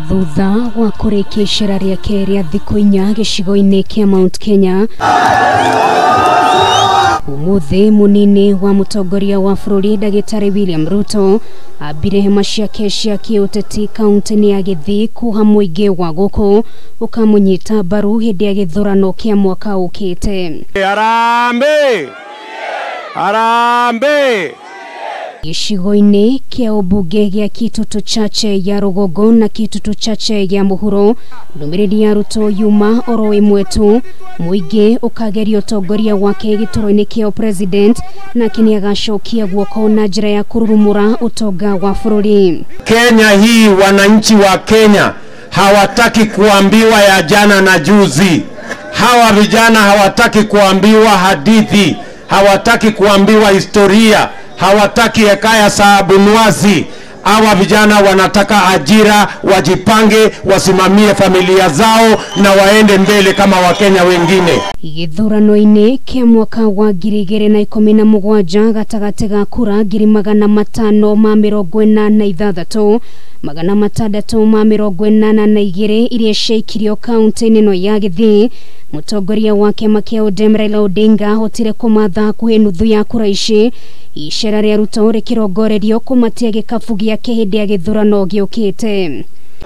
Thutha wa kũrĩkia icera rĩake rĩa thikũ inya gĩcigo-inĩ kĩa Mount Kenya, umuthi munini wa mutongoria wa bũrũri ndagĩtarĩ William Ruto ambire hema ciake cia kĩũteti kaunti-inĩ ya Gĩthii kuha mũingĩ wa gũkũ ũkamũnyita mbaru hĩndĩ ya gĩthurano kĩa mwaka ũkĩte. Harambee! Harambee! Gĩcigo-inĩ kĩa ũmbunge gĩa Kitutu Chache ya rũgongo na Kitutu Chache ya mũhuro, ndũmĩrĩri ya Ruto yuma oro ĩmwe tu, mũingĩ ũkageria ũtongoria wake gĩturwa-inĩ kĩa president, nake nĩagacokia guoko na njĩra ya kũrurumũra ũtonga wa bũrũri. Kenya hii, wananchi wa Kenya hawataki kuambiwa ya jana na juzi. Hawa vijana hawataki kuambiwa hadithi, hawataki kuambiwa historia, hawataki hekaya za Abunuwasi. Hawa vijana wanataka ajira, wajipange, wasimamie familia zao na waende mbele kama Wakenya wengine. Gĩthurano-inĩ kĩa mwaka wa 2017 gatagatĩ ga kura 546,686 682 iria ciaikirio kaunti-inĩ ĩno ya Gĩthii, mũtongoria wa kĩama kĩa ODM Raila Odinga ahotire kũmatha hakuhĩ nuthu ya kura ici. Icera rĩa Ruto rĩkĩrongorerio kũmatia gĩkabu gĩake hĩndĩ ya gĩthurano gĩũkĩte.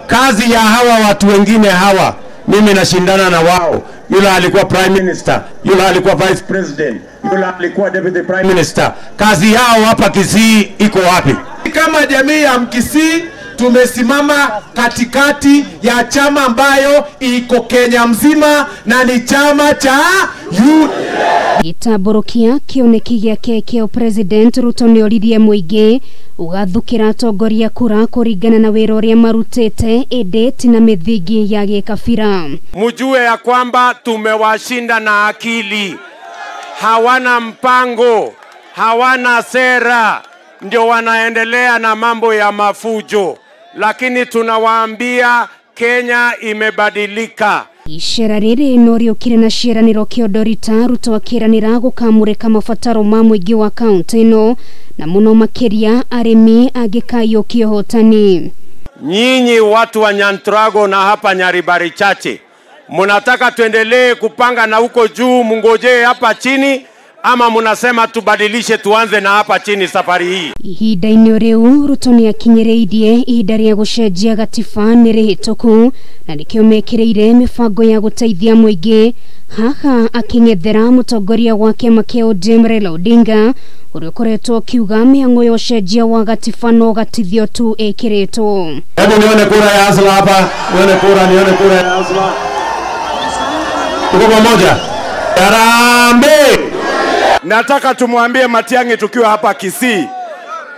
Kazi ya hawa watu wengine hawa, mimi nashindana na wao. Yule alikuwa prime minister, yule alikuwa vice president, yule alikuwa deputy prime minister. Kazi yao hapa Kisii iko wapi? Kama jamii ya Mkisii tumesimama katikati ya chama ambayo iko Kenya mzima na ni chama cha UDA. Gĩtambũrũkia kĩoneki gĩake kĩa president Ruto nĩoririe mũingĩ ũgathukĩra atongoria kura kũringana na wĩra ũrĩa marutĩte ĩndĩ ti na mĩthingi ya gĩkabira. Mjue ya kwamba tumewashinda na akili. Hawana mpango, hawana sera, ndio wanaendelea na mambo ya mafujo. Lakini tunawaambia Kenya imebadilika. Icera rĩrĩ no rĩũkire na ciĩranĩro kĩondorita Ruto akĩranĩra gũkamũrĩka mabataro ma mũingĩ wa kaunti ĩno na mũno makĩria arĩmi angĩkaiyũkia ũhotani. Nyinyi watu wa Nyantrago na hapa Nyaribari Chache, mnataka tuendelee kupanga na huko juu mungojee hapa chini, ama munasema tubadilishe tuanze na hapa chini safari hii? Ihinda-inĩ rĩu Ruto nĩakinyĩrĩirie ihinda rĩa gũcenjia gatiba nĩ rĩhĩtũku na nĩkĩo mekĩrĩire mĩbango ya gũteithia mũingĩ, haha akĩng'ethera mũtongoria wa kĩama kĩa ODM Raila Odinga ũrĩa ũkoretwo akiuga mĩhang'o ya ũcenjia wa gatiba no gatithio tu ĩkĩrĩtwo. Hebu nione kura ya Azla hapa, nione kura, nione kura ya Azla. Tuko pamoja. Harambee! Nataka tumwambie Matiang'i tukiwa hapa Kisii,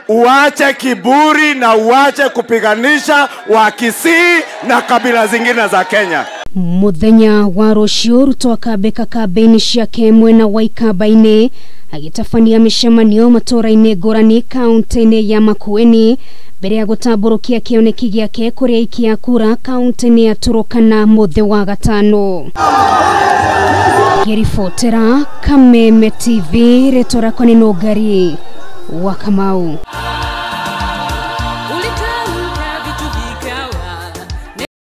uache kiburi na uache kupiganisha wa Kisii na kabila zingine za Kenya. Muthenya wa rũciũ Ruto akambĩka kambĩini ciake mwena wa Ikamba-inĩ agĩtabania mĩcemanio matũũra-inĩ ngũrani kaunti-inĩ ya Makueni mbere ya gũtambũrũkia kĩoneki gĩake kũrĩ aikia kura kaunti-inĩ ya Turukana mũthĩ wa gatano. Ngĩribotera Kameme TV, rĩtwa rĩakwa nĩ Nũngari wa Kamau.